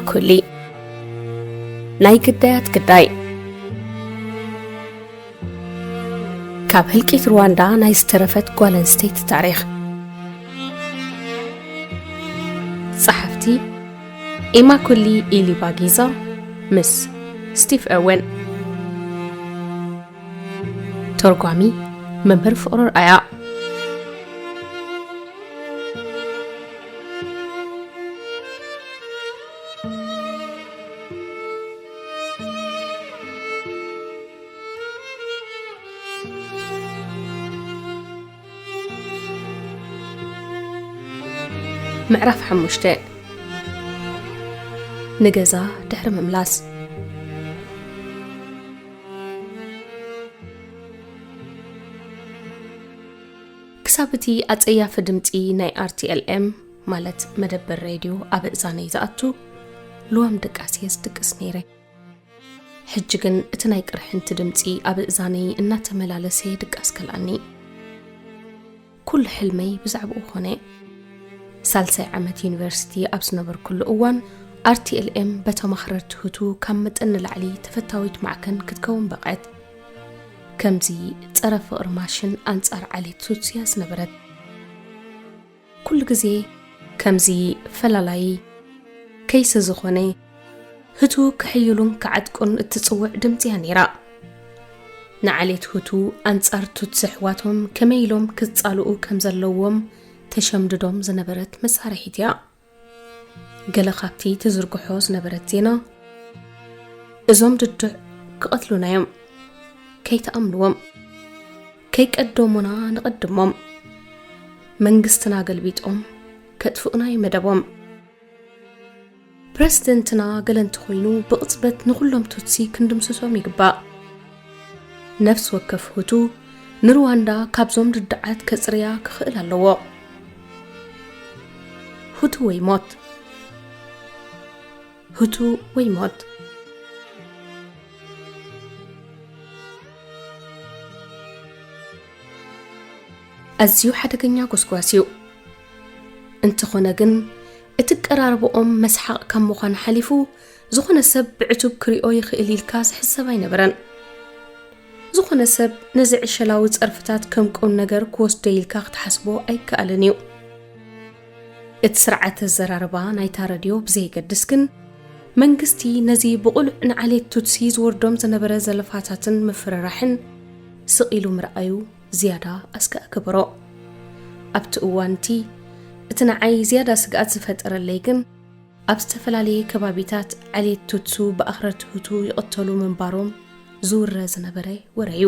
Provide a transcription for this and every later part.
ኩሊ ናይ ግዳያት ግዳይ። ካብ ህልቂት ሩዋንዳ ናይ ዝተረፈት ጓል ኣንስተይቲ ታሪኽ። ጸሓፍቲ ኢማኩሊ ኢሊባጊዛ ምስ ስቲቭ ኦወን። ተርጓሚ መምህር ፍቕሩ ርኣያ። ምዕራፍ ሓሙሽተ። ንገዛ ድሕሪ ምምላስ። ክሳብ እቲ ኣጸያፊ ድምጺ ናይ ኣር ቲ ኤል ኤም፣ ማለት መደበር ሬድዮ፣ ኣብ እዛነይ ዝኣቱ፣ ልዋም ድቃስ እየ ዝድቅስ ነይረ። ሕጂ ግን እቲ ናይ ቅርሕንቲ ድምጺ ኣብ እዛነይ እናተመላለሰ ድቃስ ከልኣኒ። ኩሉ ሕልመይ ብዛዕባኡ ኾነ። ሳልሳይ ዓመት ዩኒቨርሲቲ ኣብ ዝነበርኩሉ እዋን፣ ኣር ቲ ኤል ኤም በቶም ኣኽረርቲ ሁቱ ካብ መጠን ንላዕሊ ተፈታዊት ማዕከን ክትከውን በቕዐት። ከምዚ ጸረ ፍቕሪ ማሽን ኣንጻር ዓሌት ቱትሲ እያ ዝነበረት። ኩሉ ግዜ ከምዚ ፈላላዪ፣ ከይሲ ዝኾነ፣ ህቱ ክሕይሉን ክዓጥቁን እትጽውዕ ድምጺ እያ ነይራ። ንዓሌት ሁቱ ኣንጻር ቱትሲ ኣሕዋቶም ከመይ ኢሎም ክጻልኡ ከም ዘለዎም ተሸምድዶም ዝነበረት መሳርሒት እያ። ገለ ካብቲ ትዝርግሖ ዝነበረት ዜና፣ "እዞም ድዱዕ ክቐትሉና እዮም፣ ከይተኣምንዎም፣ ከይቀደሙና ንቐድሞም፣ መንግስትና ገልቢጦም ከጥፍኡና እዩ መደቦም። ፕረሲደንትና ገለ እንተኾይኑ ብቕጽበት ንኹሎም ቱትሲ ክንድምስሶም ይግባእ። ነፍሲ ወከፍ ሁቱ ንሩዋንዳ ካብዞም ድዱዓት ከጽርያ ክኽእል ኣለዎ። ሁቱ ወይ ሞት! ሁቱ ወይ ሞት!" ኣዝዩ ሓደገኛ ጎስጓስ እዩ። እንተኾነ ግን፣ እቲ ቀራርባኦም መስሓቕ ካብ ምዃን ሓሊፉ፣ ዝኾነ ሰብ ብዕቱብ ክሪኦ ይኽእል ኢልካ ዝሕሰብ ኣይነበረን። ዝኾነ ሰብ ነዚ ዕሸላዊ ጸርፍታት ከም ቁም ነገር ክወስዶ ኢልካ ክትሓስቦ ኣይከኣልን እዩ። እቲ ስርዓተ ኣዘራርባ ናይታ ረድዮ ብዘየገድስ ግን፣ መንግስቲ ነዚ ብቑሉዕ ንዓሌት ቱትሲ ዝወርዶም ዝነበረ ዘለፋታትን ምፍርራሕን ስቕ ኢሉ ምርኣዩ ዝያዳ ኣስጋእ ገበሮ። ኣብቲ እዋን እቲ፣ እቲ ንዓይ ዝያዳ ስግኣት ዝፈጠረለይ ግን፣ ኣብ ዝተፈላለየ ከባቢታት ዓሌት ቱትሱ ብኣኽረርቲ ሁቱ ይቕተሉ ምንባሮም ዝውረ ዝነበረ ወረ እዩ።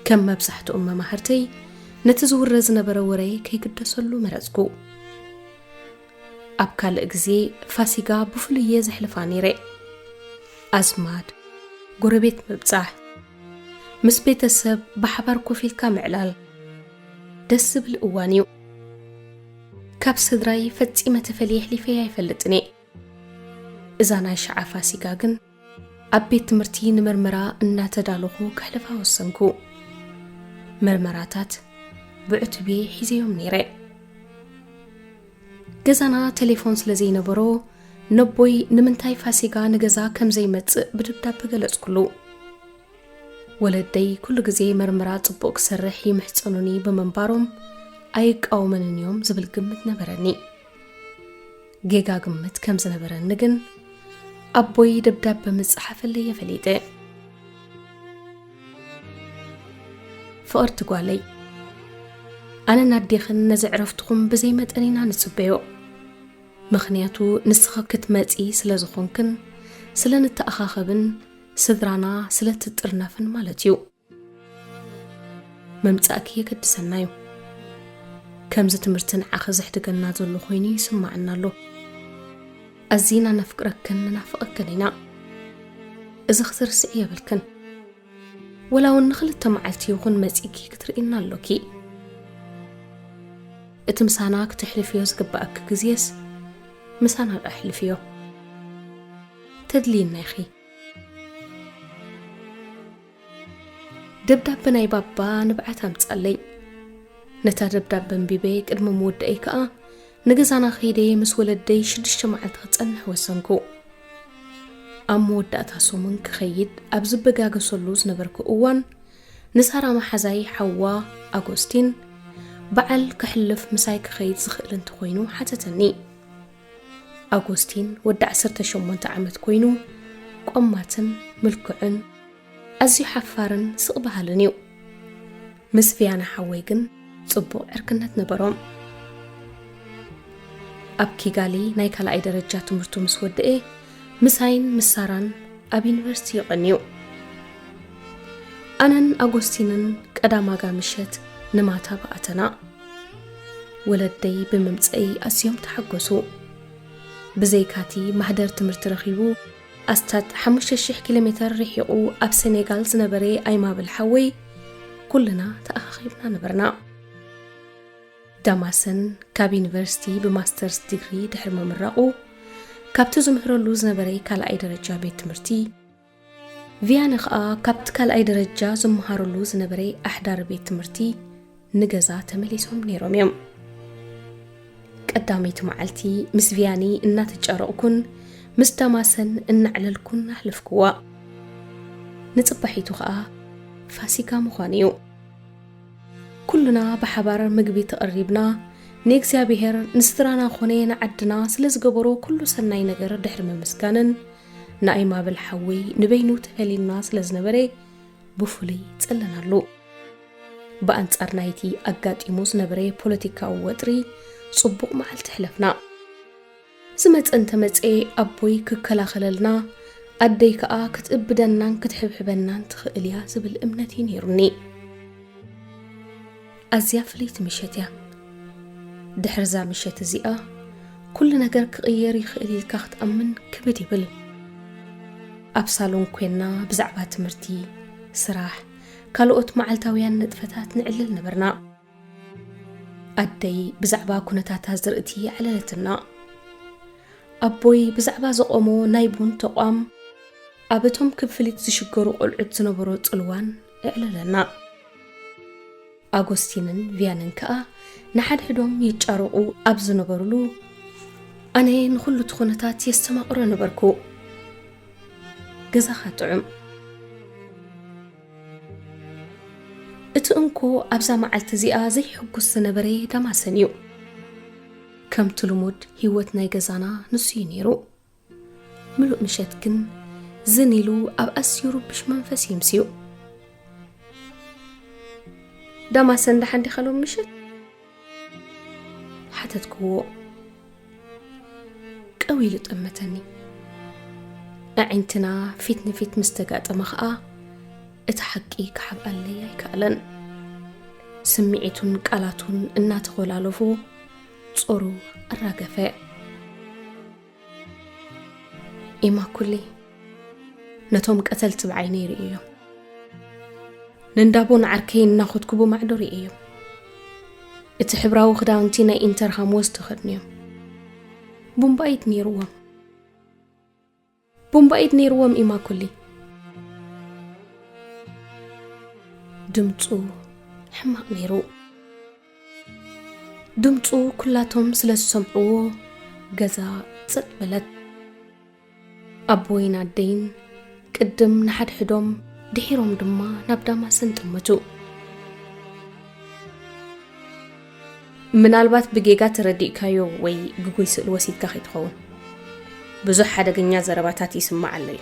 ከም መብዛሕትኦም መማህርተይ፣ ነቲ ዝውረ ዝነበረ ወረ ከይግደሰሉ መረጽኩ። ኣብ ካልእ ግዜ ፋሲጋ ብፍሉይ እየ ዘሕልፋ ነይረ። ኣዝማድ፣ ጎረቤት ምብጻሕ፣ ምስ ቤተሰብ ብሓባር ኮፍ ኢልካ ምዕላል ደስ ዝብል እዋን እዩ። ካብ ስድራይ ፈጺመ ተፈልየ ኣሕሊፈያ ኣይፈልጥን እየ። እዛ ናይ ሽዓ ፋሲጋ ግን ኣብ ቤት ትምህርቲ ንመርመራ እናተዳለኹ ከሕልፋ ወሰንኩ። መርመራታት ብዕቱብ እየ ሒዘዮም ነይረ። ገዛና ቴሌፎን ስለ ዘይነበሮ፣ ነቦይ ንምንታይ ፋሲጋ ንገዛ ከም ዘይመጽእ ብደብዳበ ገለጽኩሉ። ወለደይ ኩሉ ግዜ መርመራ ጽቡቕ ክሰርሕ ይምሕጸኑኒ ብምንባሮም፣ ኣይቃወመንን እዮም ዝብል ግምት ነበረኒ። ጌጋ ግምት ከም ዝነበረኒ ግን፣ ኣቦይ ደብዳበ ምስ ጸሓፈለይ እየ ፈሊጠ። ፍቕርቲ ጓለይ፣ ኣነን ኣዴኽን ነዚ ዕረፍትኹም ብዘይ መጠን ኢና ንጽበዮ። ምኽንያቱ ንስኺ ክትመጺ ስለ ዝኾንክን ስለ ንተኣኻኸብን ስድራና ስለ ትጥርነፍን ማለት እዩ። ምምጻእኪ የገድሰና እዩ። ከምዚ ትምህርቲ ንዓኺ ዘሕድገና ዘሎ ኮይኑ ይስማዓና ኣሎ። ኣዚና ነፍቅረክን ንናፍቐክን ኢና። እዚ ክትርስዒ የብልክን። ወላ እውን ንኽልተ መዓልቲ ይኹን መጺእኪ ክትርእይና ኣሎኪ። እቲ ምሳና ክተሕልፍዮ ዝግባኣኪ ግዜስ ምሳና ደኣ ኣሕልፍዮ። ተድልይና ኢኺ። ደብዳበ ናይ ባባ ንብዓት ኣምጻለይ። ነታ ደብዳበ ኣንቢበ ቅድሚ ምውዳእይ ከኣ፣ ንገዛና ከይደ ምስ ወለደይ ሽዱሽተ መዓልቲ ክጸንሕ ወሰንኩ። ኣብ መወዳእታ ሰሙን ክኸይድ ኣብ ዝበጋገሰሉ ዝነበርኩ እዋን፣ ንሳራ መሓዛይ ሓዋ ኣጎስቲን፣ በዓል ከሕልፍ ምሳይ ክኸይድ ዝኽእል እንተኾይኑ ሓተተኒ። ኣጎስቲን ወዲ ዓሰርተ ሸሞንተ ዓመት ኮይኑ፣ ቆማትን ምልኩዕን፣ ኣዝዩ ሓፋርን ስቕ በሃልን እዩ። ምስ ቪያና ሓወይ ግን ጽቡቕ ዕርክነት ነበሮም። ኣብ ኪጋሊ ናይ ካልኣይ ደረጃ ትምህርቱ ምስ ወደኤ፣ ምሳይን ምስ ሳራን ኣብ ዩኒቨርሲቲ ይቐንዩ። ኣነን ኣጎስቲንን ቀዳማጋ ምሸት ንማታ ብኣተና። ወለደይ ብምምጸይ ኣዝዮም ተሓጎሱ። ብዘይካቲ ማህደር ትምህርቲ ረኺቡ፣ ኣስታት ሓሙሽተ ሽሕ ኪሎ ሜተር ርሒቑ ኣብ ሴኔጋል ዝነበረ ኣይማብል ሓወይ፣ ኩልና ተኣኻኺብና ነበርና። ዳማሰን ካብ ዩኒቨርሲቲ ብማስተርስ ዲግሪ ድሕሪ ምምራቑ፣ ካብቲ ዝምህረሉ ዝነበረ ካልኣይ ደረጃ ቤት ትምህርቲ፣ ቪያነ ኸኣ ካብቲ ካልኣይ ደረጃ ዝመሃረሉ ዝነበረ ኣሕዳሪ ቤት ትምህርቲ ንገዛ ተመሊሶም ነይሮም እዮም። ቀዳመይቲ መዓልቲ ምስ ቪያኒ እናተጫረቕኩን ምስ ዳማሰን እናዕለልኩን ኣሕለፍክዋ። ንጽባሒቱ ኸኣ ፋሲካ ምዃኑ እዩ። ኩልና ብሓባር ምግቢ ተቐሪብና፣ ንእግዚኣብሔር፣ ንስድራና ኾነ ንዓድና ስለ ዝገበሮ ኩሉ ሰናይ ነገር ድሕሪ ምምስጋንን፣ ንኣይማብል ሓወይ ንበይኑ ተፈሊልና ስለ ዝነበረ ብፍሉይ ጸለናሉ። ብኣንጻር ናይቲ ኣጋጢሙ ዝነበረ ፖለቲካዊ ወጥሪ፣ ጽቡቕ መዓልቲ ኣሕለፍና። ዝመጸ እንተመጸ ኣቦይ ክከላኸለልና፣ ኣደይ ከኣ ክትእብደናን ክትሕብሕበናን ትኽእል እያ ዝብል እምነት እዩ ነይሩኒ። ኣዝያ ፍልይቲ ምሸት እያ። ድሕሪ እዛ ምሸት እዚኣ፣ ኩሉ ነገር ክቕየር ይኽእል ኢልካ ክትኣምን ክብድ ይብል። ኣብ ሳሎን ኮይንና ብዛዕባ ትምህርቲ፣ ስራሕ፣ ካልኦት መዓልታውያን ንጥፈታት ንዕልል ነበርና። ኣደይ ብዛዕባ ኩነታት ኣዝርእቲ ኣዕለለትና። ኣቦይ ብዛዕባ ዘቖሞ ናይ ቡን ተቋም፣ ኣብ እቶም ክፍሊት ዝሽገሩ ቆልዑት ዝነበሮ ጽልዋን ኣዕለለና። ኣጎስቲንን ቪያንን ከኣ ንሓድሕዶም ይጫረቑ ኣብ ዝነበሩሉ፣ ኣነ ንኹሉ እቲ ኩነታት የስተማቕሮ ነበርኩ። ገዛኻ ጥዑም። እቲ እንኮ ኣብዛ መዓልቲ እዚኣ ዘይሕጉስ ዝነበረ ዳማሰን እዩ። ከምቲ ልሙድ ህይወት ናይ ገዛና ንሱ እዩ ነይሩ። ምሉእ ምሸት ግን ዝን ኢሉ ኣብ ኣዝዩ ርቡሽ መንፈስ ይምስዩ። "ዳማሰን ደሓን ዲኻ ሎም ምሸት?" ሓተትክዎ። ቀው ኢሉ ጠመተኒ። ኣዒንትና ፊት ንፊት ምስ ተጋጠመ ኸኣ እቲ ሓቂ ክሓብኣለይ ኣይከኣለን። ስምዒቱን ቃላቱን እናተኾላለፉ ጾሩ ኣራገፈ። "ኢማኩሊ፣ ነቶም ቀተልቲ ብዓይነይ ርእዮም። ነንዳቦ ንዓርከይ እናኸድኩ ብማዕዶ ርእዮም። እቲ ሕብራዊ ክዳውንቲ ናይ ኢንተርሃም ዝተኸድንዮም። ቡምባኢድ ነይርዎም። ቡምባኢድ ነይርዎም ኢማኩሊ." ድምፁ ሕማቕ ነይሩ። ድምፁ ኩላቶም ስለ ዝሰምዕዎ ገዛ ጸጥ በለት። ኣቦይን ኣደይን ቅድም ንሓድሕዶም፣ ድሒሮም ድማ ናብ ዳማሰን ጠመቱ። "ምናልባት ብጌጋ ተረዲእካዮ ወይ ግጉይ ስእሊ ወሲድካ ከይትኸውን። ብዙሕ ሓደገኛ ዘረባታት ይስማዕ ኣሎ እዩ።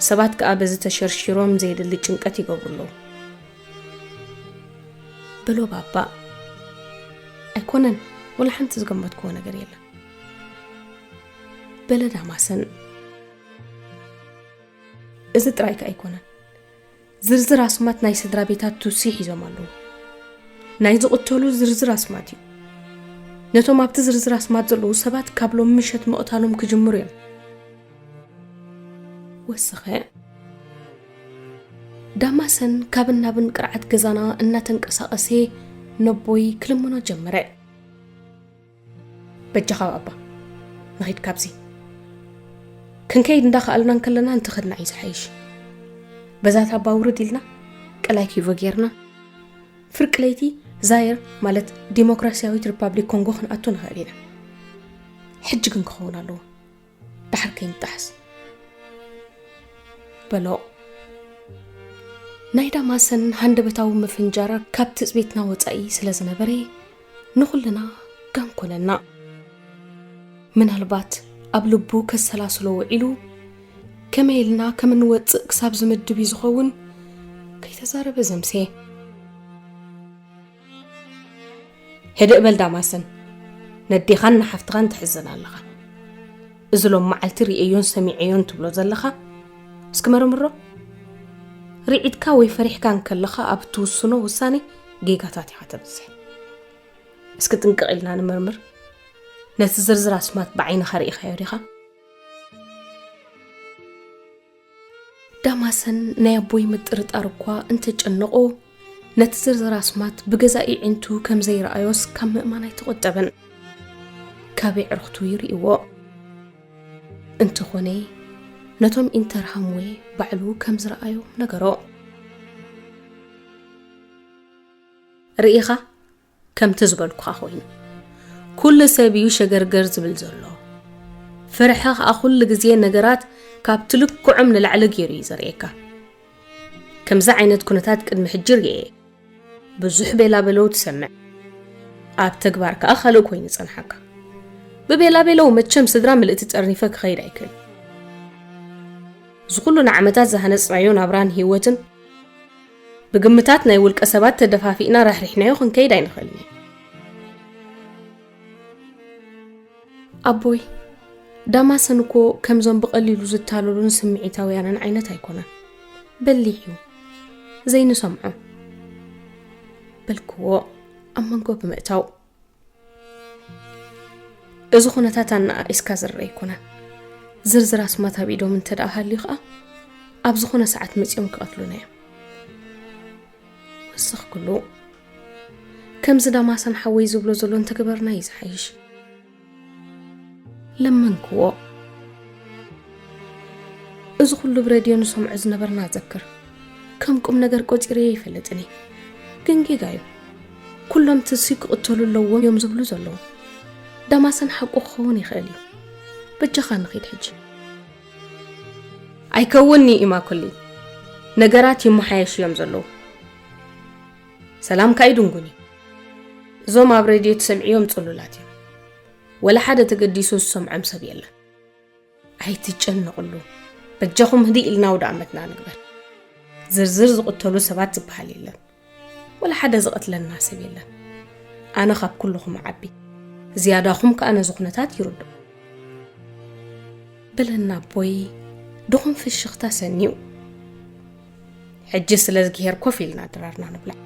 ሰባት ከኣ በዚ ተሸርሺሮም ዘየድሊ ጭንቀት ይገብሩ ኣለዉ." በሎ ባባ። "ኣይኮነን፣ ወላ ሓንቲ ዝገመትክዎ ነገር የለን," በለ ዳማሰን። "እዚ ጥራይ ከኣ ኣይኮነን። ዝርዝር ኣስማት ናይ ስድራ ቤታት ቱሲ ሒዞም ኣለዉ። ናይ ዝቕተሉ ዝርዝር ኣስማት እዩ። ነቶም ኣብቲ ዝርዝር ኣስማት ዘለዉ ሰባት ካብ ሎም ምሸት ምቕታሎም ክጅምሩ እዮም." ወሰኸ። ዳማሰን ካብን ናብን ቅርዓት ገዛና እናተንቀሳቐሰ ነቦይ ክልምኖ ጀመረ። "በጃኻ ባባ፣ ንኺድ ካብዚ። ክንከይድ እንዳኸኣልና እንከለና እንተኸድና እዩ ዝሓይሽ። በዛ ታባ ውርድ ኢልና፣ ቀላይ ኪቮ ጌርና፣ ፍርቂ ለይቲ ዛየር ማለት ዲሞክራሲያዊት ሪፓብሊክ ኮንጎ ክንኣቱ ንኽእል ኢና። ሕጂ ግን ክኸውን ኣለዎ፣ ድሓር ከይንጣሕስ በሎ። ናይ ዳማሰን ሃንደበታዊ ምፍንጃር ካብ ትጽቢትና ወጻኢ ስለ ዝነበረ ንኹልና ጋንኮነና። ምናልባት ኣብ ልቡ ከሰላስሎ ውዒሉ ከመይ ኢልና ከም እንወጽእ ክሳብ ዝምድብ እዩ ዝኸውን። ከይተዛረበ ዘምሴ። ህድእ በል ዳማሰን፣ ነዴኻን ንሓፍትኻን ትሕዝን ኣለኻ። እዚ ሎም መዓልቲ ርእየዮን ሰሚዐዮን ትብሎ ዘለኻ እስኪ መርምሮ። ርዒድካ ወይ ፈሪሕካ እንከለኻ ኣብ እትውስኖ ውሳኔ ጌጋታት ኢኻ ተብዝሕ። እስኪ ጥንቅቕ ኢልና ንመርምር። ነቲ ዝርዝር ኣስማት ብዓይንኻ ርኢኻዮ ዲኻ? ዳማሰን ናይ ኣቦይ ምጥርጣር እኳ እንተጨነቖ፣ ነቲ ዝርዝር ኣስማት ብገዛእ ኣዒንቱ ከም ዘይረኣዮስ ካብ ምእማን ኣይተቖጠበን። ካብ ኣዕሩኽቱ ይርእይዎ። እንተኾነ፣ ነቶም ኢንተርሃምዌ ባዕሉ ከም ዝረኣዮም ነገሮ። ርኢኻ፣ ከምቲ ዝበልኩኻ ኮይኑ፣ ኩሉ ሰብ እዩ ሸገርገር ዝብል ዘሎ። ፍርሒ ኸኣ ኩሉ ግዜ ነገራት ካብቲ ልክዖም ንላዕሊ ገይሩ እዩ ዘርእየካ። ከምዚ ዓይነት ኩነታት ቅድሚ ሕጂ ርእየ። ብዙሕ ቤላበለው ትሰምዕ። ኣብ ተግባር ከኣ ካልእ ኮይኑ ይጸንሓካ። ብቤላቤለው መቸም ስድራ ምልእቲ ጠርኒፈ ክኸይድ ኣይክእል። እዚ ኩሉ ንዓመታት ዝሃነጽናዮ ናብራን ህይወትን ብግምታት ናይ ውልቀ ሰባት ተደፋፊእና ራሕሪሕናዮ ክንከይድ ኣይንኽእልን ኢና። ኣቦይ፣ ዳማሰን እኮ ከምዞም ብቐሊሉ ዝታለሉን ስምዒታውያንን ዓይነት ኣይኮነን። በሊሕ እዩ። ዘይንሰምዖ። በልክዎ ኣብ መንጎ ብምእታው። እዚ ኩነታት ኣነኣኢስካ ዝረአ ኣይኮነን። ዝርዝር ኣስማት ኣብ ኢዶም እንተ ደኣ ሃልዩ ኸኣ፣ ኣብ ዝኾነ ሰዓት መጺኦም ክቐትሉና እዮም። ወሰኽኩሉ። ከምዚ ዳማሰን ሓወይ ዝብሎ ዘሎ እንተገበርና እዩ ዝሓይሽ። ለመንክዎ። እዚ ኩሉ ብሬድዮ ንሰምዖ ዝነበርና እዘክር። ከም ቁም ነገር ቆጺረዮ ኣይፈልጥን እየ። ግን ጌጋ እዩ። ኩሎም ትሲ ክቕተሉ ኣለዎም እዮም ዝብሉ ዘለዉ። ዳማሰን ሓቁ ክኸውን ይኽእል እዩ። በጃኻ ንኺድ ሕጂ። ኣይከውንኒ ኢማኩሊ። ነገራት ይመሓየሹ እዮም ዘለዉ። ሰላምካ እዩ ድንጉን እዩ። እዞም ኣብ ሬድዮ ትሰምዕዮም ጽሉላት እዮም። ወላ ሓደ ተገዲሱ ዝሰምዖም ሰብ የለን። ኣይትጨነቕሉ። በጃኹም ህድእ ኢልና ኣውደ ኣመትና ንግበር። ዝርዝር ዝቕተሉ ሰባት ዝበሃል የለን። ወላ ሓደ ዝቐትለና ሰብ የለን። ኣነ ካብ ኩልኹም እዓቢ። ዝያዳኹም ከኣ ነዚ ኩነታት ይርድኦ። በለና ኣቦይ፣ ድኹም ፍሽኽታ ሰንዩ። ሕጂ ስለ ዝግሄር ኮፍ ኢልና ድራርና ንብላዕ።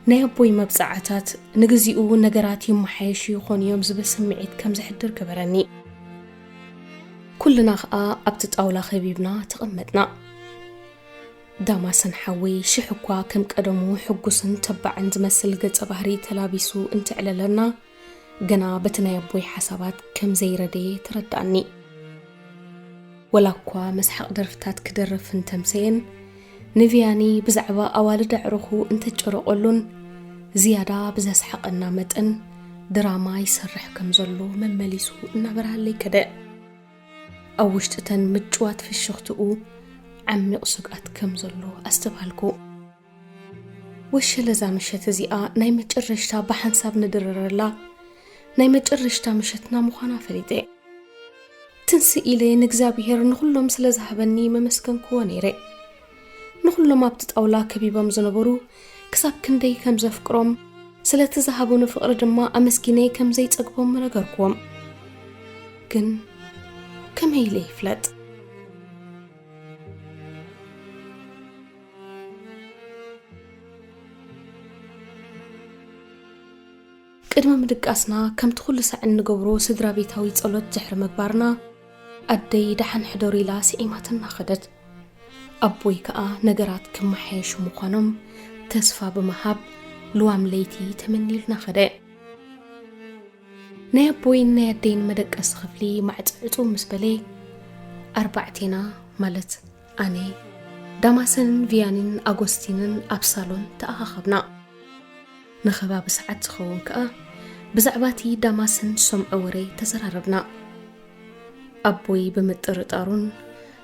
ናይ ኣቦይ መብጽዓታት ንግዚኡ ነገራት ይመሓየሹ ይኾኑ እዮም ዝብል ስምዒት ከም ዘሕድር ገበረኒ። ኩልና ኸኣ ኣብቲ ጣውላ ከቢብና ተቐመጥና። ዳማሰን ሓወይ ሽሕ እኳ ከም ቀደሙ ሕጉስን ተባዕን ዝመስል ገጸ ባህሪ ተላቢሱ እንተዕለለና፣ ግና በቲ ናይ ኣቦይ ሓሳባት ከም ዘይረደየ ተረዳእኒ። ወላ እኳ መስሓቕ ደርፍታት ክደርፍ እንተምሰየን፣ ንቪያኒ ብዛዕባ ኣዋልድ ኣዕሩኹ እንተጨረቐሉን፣ ዝያዳ ብዘስሓቐና መጠን ድራማ ይሰርሕ ከም ዘሎ መመሊሱ እናበርሃለይ ከደ። ኣብ ውሽጢ እተን ምጭዋት ፍሽኽትኡ ዓሚቕ ስግኣት ከም ዘሎ ኣስተብሃልኩ። ወሸለ እዛ ምሸት እዚኣ ናይ መጨረሽታ ብሓንሳብ ንድረረላ ናይ መጨረሽታ ምሸትና ምዃና ፈሊጠ። ትንስእ ኢለ ንእግዚኣብሔር ንኹሎም ስለ ዝሃበኒ መመስገንክዎ ነይረ። ንኹሎም ኣብቲ ጣውላ ከቢቦም ዝነበሩ ክሳብ ክንደይ ከም ዘፍቅሮም፣ ስለቲ ዝሃቡኒ ፍቕሪ ድማ ኣመስጊነ ከም ዘይጸግቦም ምነገርክዎም። ግን ከመይ ኢለ ይፍለጥ? ቅድሚ ምድቃስና ከምቲ ኩሉ ሳዕ እንገብሮ ስድራ ቤታዊ ጸሎት ድሕሪ ምግባርና፣ ኣደይ ደሓን ሕደሩ ኢላ ስዒማትና ኸደት። ኣቦይ ከኣ ነገራት ክመሓየሹ ምዃኖም ተስፋ ብምሃብ ልዋም ለይቲ ተመኒልና ኸደ። ናይ ኣቦይን ናይ ኣደይን መደቀሲ ክፍሊ ማዕጸ ዕጹው ምስ በለ፣ ኣርባዕቴና ማለት ኣነ፣ ዳማሰንን ቪያኒን ኣጎስቲንን ኣብ ሳሎን ተኣኻኸብና። ንኸባቢ ሰዓት ዝኸውን ከኣ ብዛዕባ እቲ ዳማሰን ዝሰምዖ ወረ ተዘራረብና። ኣቦይ ብምጥርጣሩን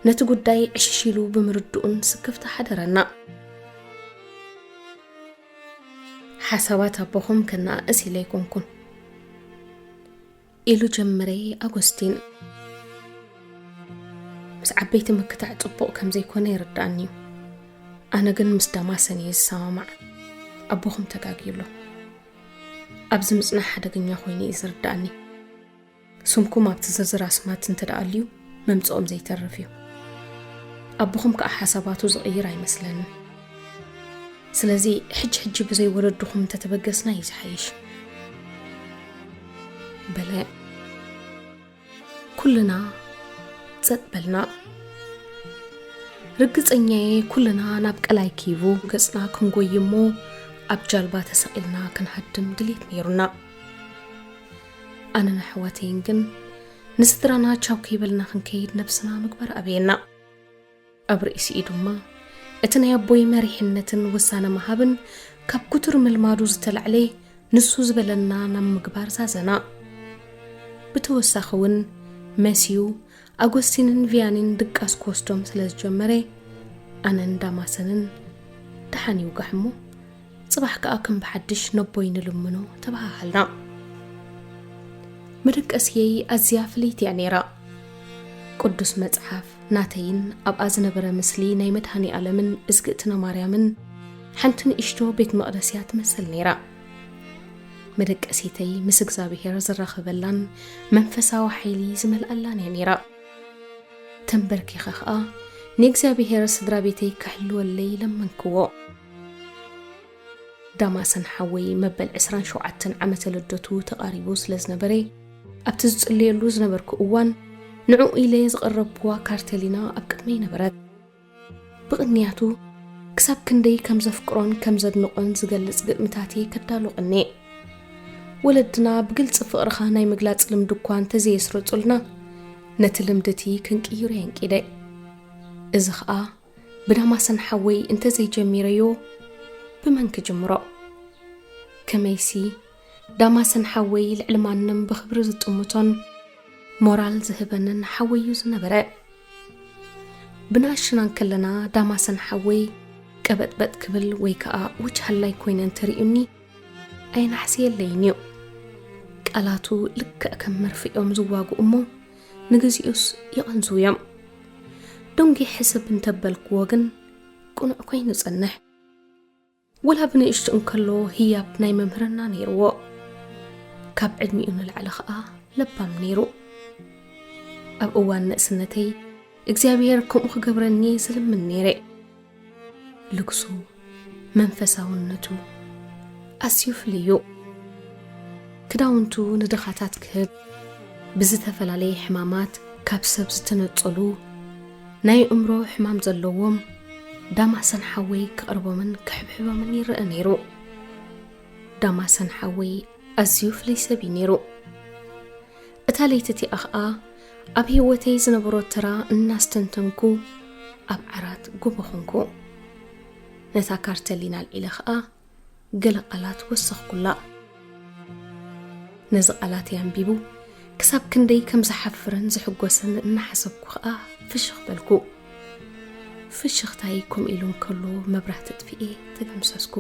ነቲ ጉዳይ ዕሽሽ ኢሉ ብምርድኡን ስክፍታ ሓደረና። ሓሳባት ኣቦኹም ከነኣእስ ኢለ ኣይኮንኩን፣ ኢሉ ጀመረ ኣጎስቲን። ምስ ዓበይቲ ምክታዕ ጽቡቕ ከም ዘይኮነ ይርድኣኒ እዩ። ኣነ ግን ምስ ዳማሰን እየ ዝሰማማዕ። ኣቦኹም ተጋግዩ ኣሎ። ኣብዚ ምጽናሕ ሓደገኛ ኮይኑ እዩ ዝርድኣኒ። ስምኩም ኣብቲ ዝርዝር ኣስማት እንተ ደኣ ኣልዩ፣ ምምጽኦም ዘይተርፍ እዩ። ኣቦኹም ከኣ ሓሳባቱ ዝቕይር ኣይመስለንን። ስለዚ ሕጂ ሕጂ ብዘይ ወለድኹም እንተተበገስና እዩ ዝሓይሽ። በለ። ኩልና ጸጥ በልና። ርግጸኛየ ኩልና ናብ ቀላይ ኪቡ ገጽና ክንጎይ እሞ ኣብ ጃልባ ተሰቒልና ክንሃድም ድሌት ነይሩና። ኣነን ኣሕዋተይን ግን ንስድራና ቻው ከይበልና ክንከይድ ነብስና ምግባር ኣበየና። ኣብ ርእሲኡ ድማ እቲ ናይ ኣቦይ መሪሕነትን ውሳነ ምሃብን ካብ ክቱር ምልማዱ ዝተላዕለ ንሱ ዝበለና ናብ ምግባር ዛዘና። ብተወሳኺ እውን መሲዩ ኣጎስቲንን ቪያኒን ድቃስ ክወስዶም ስለ ዝጀመረ፣ ኣነን ዳማሰንን ደሓን ይውጋሕ እሞ፣ ጽባሕ ከኣ ከም ብሓድሽ ነቦይ ንልምኖ ተበሃሃልና። መደቀስየይ ኣዝያ ፍልይቲ እያ ነይራ። ቅዱስ መጽሓፍ ናተይን ኣብኣ ዝነበረ ምስሊ ናይ መድሃኔ ዓለምን እዝግእትነ ማርያምን ሓንቲ ንእሽቶ ቤት መቕደስ እያ ትመስል ነይራ። መደቀሲተይ ምስ እግዚኣብሔር ዝራኸበላን መንፈሳዊ ሓይሊ ዝመልኣላን እያ ነይራ። ተንበርኪኸ ኸኣ ንእግዚኣብሔር ስድራ ቤተይ ክሕልወለይ ለመንክዎ። ዳማሰን ሓወይ መበል ዕስራን ሸውዓተን ዓመተ ልደቱ ተቓሪቡ ስለ ዝነበረ፣ ኣብቲ ዝጽልየሉ ዝነበርኩ እዋን፣ ንዕኡ ኢለ ዝቐረብክዋ ካርተሊና ኣብ ቅድመይ ነበረት። ብቕንያቱ፣ ክሳብ ክንደይ ከም ዘፍቅሮን ከም ዘድንቖን ዝገልጽ ግጥምታት'የ ከዳሉ ቀንየ። ወለድና ብግልጺ ፍቕርኻ ናይ ምግላጽ ልምዲ እኳ እንተዘየስረጹልና፣ ነቲ ልምዲ እቲ ክንቅይሮ የንቂደ። እዚ ኸኣ ብዳማሰን ሓወይ እንተዘይጀሚረዮ፣ ብመን ክጅምሮ? ከመይሲ፣ ዳማሰን ሓወይ ልዕሊ ማንም ብኽብሪ ዝጥምቶን ሞራል ዝህበንን ሓወይ'ዩ ዝነበረ። ብንኣሽና እንከለና ዳማሰን ሓወይ ቀበጥበጥ ክብል ወይ ከኣ ወች ሃላይ ኮይነ እንተርእዩኒ ኣየናሕስየለይን እዩ። ቃላቱ ልክዕ ከም መርፍእ እዮም ዝዋግኡ እሞ ንግዚኡስ ይቐንዝዉ እዮም። ደንጒ ሕስብ እንተበልክዎ ግን ቅኑዕ ኮይኑ ጸንሕ። ወላ ብንእሽቱ እንከሎ ህያብ ናይ መምህርና ነይርዎ። ካብ ዕድሚኡ ንላዕሊ ኸኣ ለባም ነይሩ። ኣብ እዋን ንእስነተይ እግዚኣብሔር ከምኡ ክገብረኒ ዝልምን ነይረ። ልግሱ፣ መንፈሳውነቱ ኣዝዩ ፍሉይ እዩ። ክዳውንቱ ንድኻታት ክህብ፣ ብዝተፈላለየ ሕማማት ካብ ሰብ ዝተነጸሉ፣ ናይ ኣእምሮ ሕማም ዘለዎም፣ ዳማሰን ሓወይ ክቕርቦምን ክሕብሕቦምን ይረአ ነይሩ። ዳማሰን ሓወይ ኣዝዩ ፍሉይ ሰብ እዩ ነይሩ። እታ ለይቲ እቲኣ ኸኣ ኣብ ህይወተይ ዝነበሮ ተራ እናስተንተንኩ ኣብ ዓራት ጎቦ ኾንኩ። ነታ ካርተሊና ኣልዒለ ኸኣ ገለ ቃላት ወሰኽኩላ። ነዚ ቃላተይ ኣንቢቡ ክሳብ ክንደይ ከም ዝሓፍርን ዝሕጎስን እናሓሰብኩ ኸኣ ፍሽኽ በልኩ። ፍሽኽታይ ከምኡ ኢሉ እንከሎ መብራህቲ ኣጥፊኤ ተገምሰስኩ።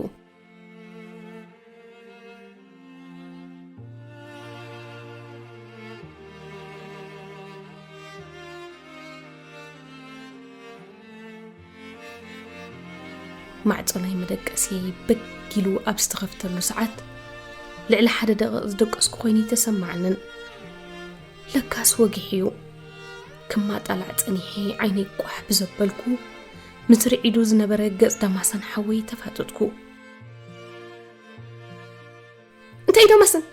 ማዕጾ ናይ መደቀስየይ በግ ኢሉ ኣብ ዝተኸፍተሉ ሰዓት፣ ልዕሊ ሓደ ደቂቕ ዝደቀስኩ ኮይኑ ኣይተሰማዓንን። ለካስ ወጊሑ እዩ። ክማጣላዕ ጸኒሐ ዓይነይ ቋሕ ብዘበልኩ፣ ምስ ርዒዱ ዝነበረ ገጽ ዳማሰን ሓወይ ተፋጠጥኩ። እንታይ እዩ ዳማሰን?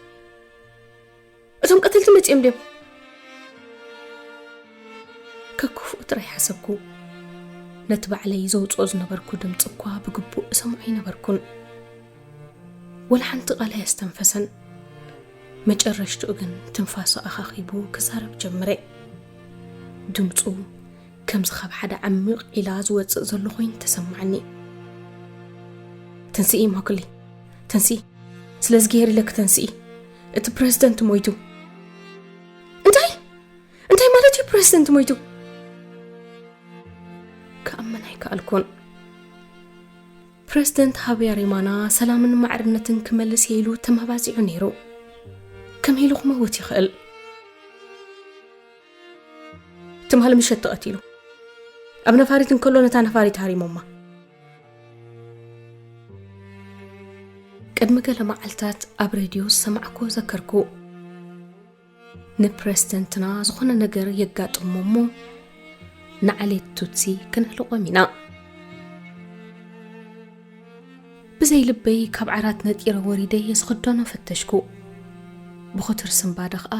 እቶም ቀተልቲ መጺኦም ድዮም? ከክፍኡ ጥራይ ሓሰብኩ። ነቲ ባዕለይ ዘውጽኦ ዝነበርኩ ድምጺ እኳ ብግቡእ እሰምዖ ኣይነበርኩን። ወላ ሓንቲ ቃል ኣየስተንፈሰን። መጨረሽትኡ ግን ትንፋሱ ኣኻኺቡ ክዛረብ ጀመረ። ድምጹ፣ ከ ከምዚ ካብ ሓደ ዓሚቕ ዒላ ዝወጽእ ዘሎ ኮይኑ ተሰማዓኒ። ተንስኢ ማኩሊ፣ ተንስኢ፣ ስለዝግሄር ኢለክ ተንስኢ። እቲ ፕረዚደንት ሞይቱ። እንታይ? እንታይ ማለት እዩ ፕረዚደንት ሞይቱ? ክኣምን ኣይከኣልኩን። ፕረዚደንት ሃብያሪማና ሰላምን ማዕርነትን ክመልስ ኢሉ ተመባዚዑ ነይሩ። ከመይ ኢሉ ክመውት ይኽእል? ትማሊ ምሸት ተቐቲሉ። ኣብ ነፋሪት እንከሎ ነታ ነፋሪት ሃሪሞማ። ቅድሚ ገለ መዓልታት ኣብ ሬድዮ ዝሰማዕኩ ዘከርኩ። ንፕረዚደንትና ዝኾነ ነገር የጋጥሞ እሞ ንዓሌት ቱትሲ ክነህልቖም ኢና። ብዘይ ልበይ ካብ ዓራት ነጢረ ወሪደ የዝኽደኖ ፈተሽኩ። ብኹትር ስንባደ ኸኣ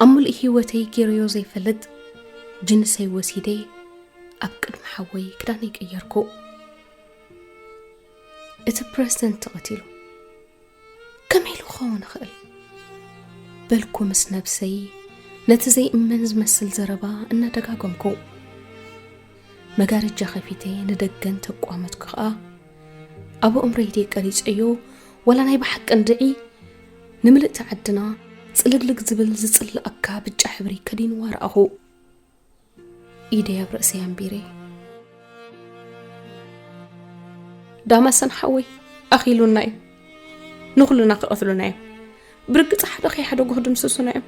ኣብ ምሉእ ህይወተይ ገይረዮ ዘይፈልጥ ጅንሰይ ወሲደ ኣብ ቅድሚ ሓወይ ክዳነይ ቀየርኩ። እቲ ፕረዚደንት ተቐቲሉ። ከመይ ኢሉ ክኸውን ይኽእል? በልኩ ምስ ነብሰይ ነቲ ዘይእመን ዝመስል ዘረባ እናደጋገምኩ። መጋረጃ ከፊተ ንደገ እንተቋመትኩ ኸኣ ኣብ ኣእምሮይ ድየ ቀሪጸዮ ዋላ ናይ ብሓቂ እንድዒ ንምልእቲ ዓድና ጽልግልግ ዝብል ዝጽልኣካ ብጫ ሕብሪ ከዲንዋ ረኣኹ። ኢደይ ኣብ ርእሰይ ኣንቢረ። ዳማሰን ሓወይ ኣኺሉና እዩ። ንኹልና ክቐትሉና እዮም። ብርግጽ ሓደ ከይሓደጉ ክድምስሱና እዮም።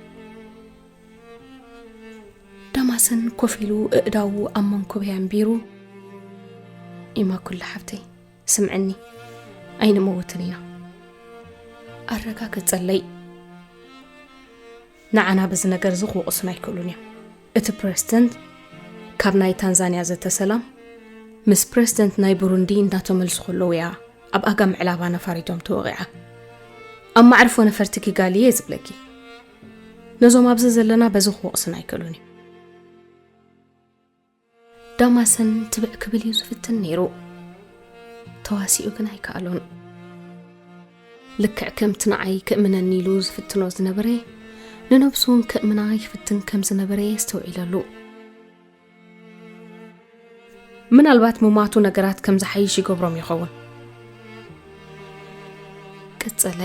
ዳማሰን ኮፍ ኢሉ እእዳዉ ኣብ መንኮበይ ኣንቢሩ፣ ኢማኩላ ሓብተይ፣ ስምዕኒ፣ ኣይንመውትን ኢና። ኣረጋገጸለይ። ንዓና በዚ ነገር እዚ ክወቕሱና ኣይክእሉን እዮም። እቲ ፕረዚደንት ካብ ናይ ታንዛንያ ዘተ ሰላም ምስ ፕረዚደንት ናይ ቡሩንዲ እንዳተመልሱ ከለዉ እያ ኣብ ኣጋ ምዕላባ ነፋሪቶም ተወቒዓ። ኣብ ማዕርፎ ነፈርቲ ኪጋሊ እየ ዝብለኪ። ነዞም ኣብዚ ዘለና በዚ ክወቕስና ኣይክእሉን እዮም። ዳማሰን ትብዕ ክብል እዩ ዝፍትን ነይሩ። ተዋሲኡ ግን ኣይከኣሎን። ልክዕ ከምቲ ንዓይ ክእምነኒ ኢሉ ዝፍትኖ ዝነበረ፣ ንነብሱ እውን ከእምና ይፍትን ከም ዝነበረ የስተውዒለሉ። ምናልባት ምማቱ ነገራት ከም ዝሓይሽ ይገብሮም ይኸውን። ቀጸለ።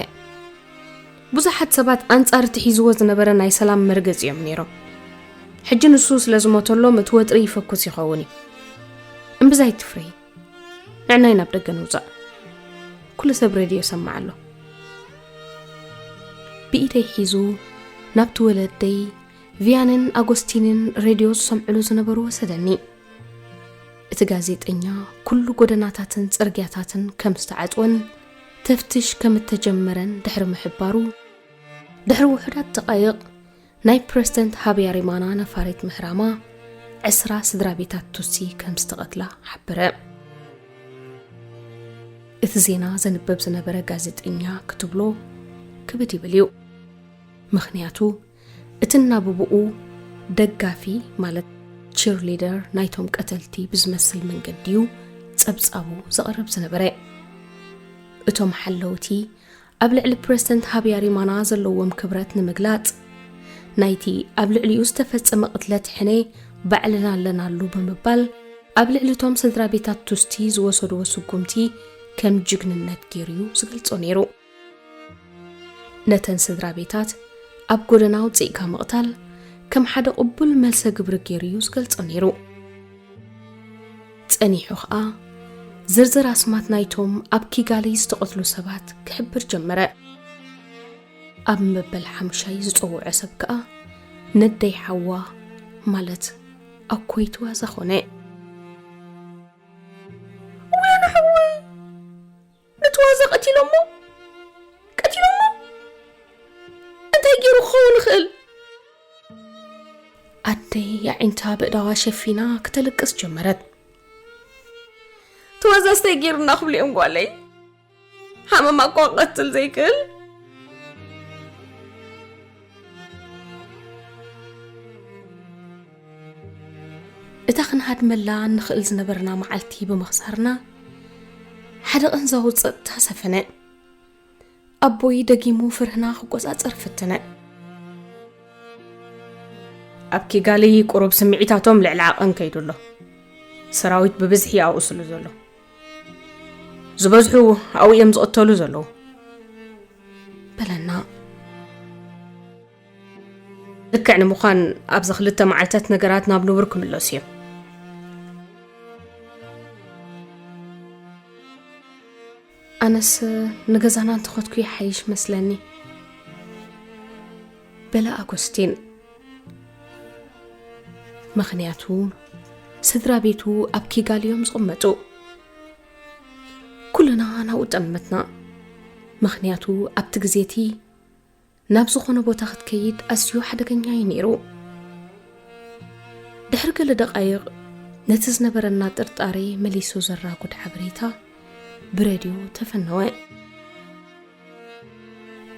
ብዙሓት ሰባት ኣንጻር እቲ ሒዝዎ ዝነበረ ናይ ሰላም መርገጺ እዮም ነይሮም። ሕጂ ንሱ ስለ ዝሞተሎም እቲ ወጥሪ ይፈኩስ ይኸውን እዩ። እምብዛ ኣይትፍረይ። ንዕናይ ናብ ደገ ንውጻእ። ኩሉ ሰብ ሬድዮ ይሰምዕ ኣሎ። ብኢደይ ሒዙ ናብቲ ወለደይ ቪያንን ኣጎስቲንን ሬድዮ ዝሰምዕሉ ዝነበሩ ወሰደኒ። እቲ ጋዜጠኛ ኩሉ ጎደናታትን ጽርግያታትን ከም ዝተዓጽወን ተፍትሽ ከም እተጀመረን ድሕሪ ምሕባሩ፣ ድሕሪ ውሑዳት ደቓይቕ ናይ ፕረዚደንት ሃብያሪማና ነፋሪት ምህራማ ዕስራ ስድራ ቤታት ቱትሲ ከም ዝተቐትላ ሓበረ። እቲ ዜና ዘንበብ ዝነበረ ጋዜጠኛ ክትብሎ ክብድ ይብል እዩ። ምኽንያቱ እቲ እናብብኡ ደጋፊ ማለት ቺርሊደር ናይቶም ቀተልቲ ብዝመስል መንገዲ እዩ ጸብጻቡ ዘቕርብ ዝነበረ። እቶም ሓለውቲ ኣብ ልዕሊ ፕረዚደንት ሃብያሪማና ዘለዎም ክብረት ንምግላጽ ናይቲ ኣብ ልዕሊኡ ዝተፈጸመ ቅትለት ሕነ ባዕልና ኣለናሉ ብምባል ኣብ ልዕሊ እቶም ስድራ ቤታት ቱትሲ ዝወሰድዎ ስጉምቲ ከም ጅግንነት ገይሩ እዩ ዝገልጾ ነይሩ። ነተን ስድራ ቤታት ኣብ ጎደና ኣውጺእካ ምቕታል ከም ሓደ ቅቡል መልሰ ግብሪ ገይሩ እዩ ዝገልጾ ነይሩ። ጸኒሑ ኸኣ ዝርዝር ኣስማት ናይቶም ኣብ ኪጋሊ ዝተቐትሉ ሰባት ክሕብር ጀመረ። ኣብ መበል ሓሙሻይ ዝጸውዖ ሰብ ከኣ ነደይ ሓዋ ማለት ኣኮይ ትዋዛ ኾነ። ወይኒ ሓወይ፣ ንትዋዛ ቀቲሎሞ፣ ቀቲሎሞ። እንታይ ገይሩ ክኸውን ይኽእል? ኣደይ ኣዒንታ ብእዳዋ ሸፊና ክተልቅስ ጀመረት። ትዋዛስ እንታይ ገይሩና ክብሉ እዮም ጓለይ? ሓመማ እኳ ክቐትል ዘይክእል። እታ ክንሃድመላ እንኽእል ዝነበርና መዓልቲ ብምኽሳርና፣ ሓደ ቃንዛዊ ጸጥታ ሰፈነ። ኣቦይ ደጊሙ ፍርህና ክቆጻጸር ፈተነ። ኣብ ኪጋሊ ቁሩብ ስምዒታቶም ልዕሊ ዓቐን ከይዱ ኣሎ። ሰራዊት ብብዝሒ ኣብኡ ስሉ ዘሎ። ዝበዝሑ ኣብኡ እዮም ዝቕተሉ ዘለዉ። በለና። ልክዕ ንምዃን፣ ኣብዚ ክልተ መዓልታት ነገራት ናብ ንቡር ክምለሱ እዮም። ኣነስ ንገዛና እንተኸድኩ ይሓይሽ መስለኒ፣ በለ ኣጎስቲን። ምኽንያቱ፣ ስድራ ቤቱ ኣብ ኪጋሊ እዮም ዝቕመጡ። ኩልና ናብኡ ጠመትና። ምኽንያቱ፣ ኣብቲ ግዜ እቲ ናብ ዝኾነ ቦታ ክትከይድ ኣዝዩ ሓደገኛ እዩ ነይሩ። ድሕሪ ገለ ደቓይቕ፣ ነቲ ዝነበረና ጥርጣሬ መሊሱ ዘራጉድ ሓበሬታ ብሬድዮ ተፈነወ።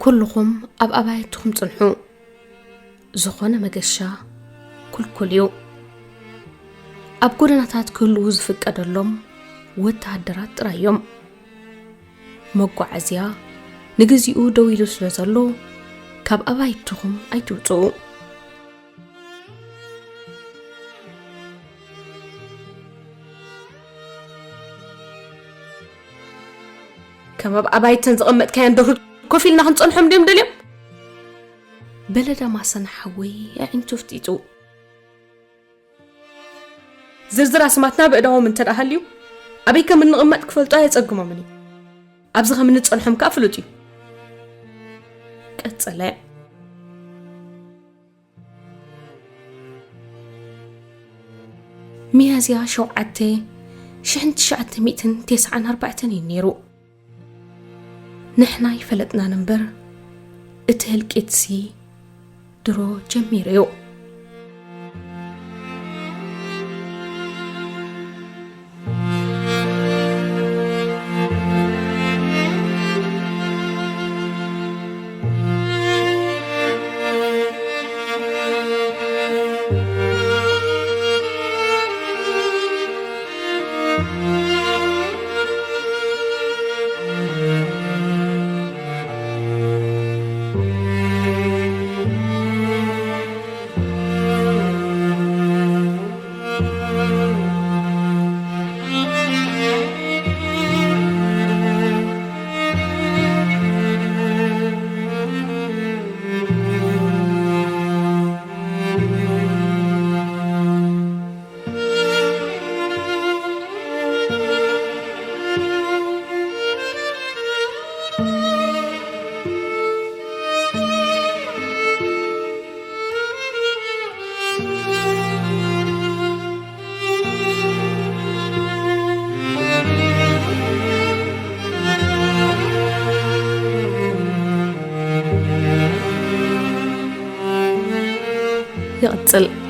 ኩልኹም ኣብ ኣባይትኹም ጽንሑ። ዝኾነ መገሻ ክልኩል እዩ። ኣብ ጎደናታት ክህልዉ ዝፍቀደሎም ወተሃደራት ጥራይ እዮም። መጓዓዝያ ንግዚኡ ደው ኢሉ ስለ ዘሎ፣ ካብ ኣባይትኹም ኣይትውጽኡ። ከም ኣብ ኣባይተን ዝቐመጥካየን ደርሁት ኮፍ ኢልና ክንጸንሖም ድዮም ደልዮም? በለ ዳማሰን ሓወይ ኣዒንቱ ፍጢጡ። ዝርዝር ኣስማትና ብእዳዎም እንተ ደኣ ሃልዩ፣ ኣበይ ከም እንቕመጥ ክፈልጡ ኣየጸግሞምን እዩ። ኣብዚ ከም እንጸንሖም ከኣ ፍሉጥ እዩ። ቀጸለ። ሚያዝያ ሸውዓተ ሽሕን ትሽዓተ ሚእትን ተስዓን ኣርባዕተን እዩ ነይሩ። ንሕና ይፈለጥናን እምበር፣ እቲ ህልቂትሲ ድሮ ጀሚሩ እዩ። ይቕጽል።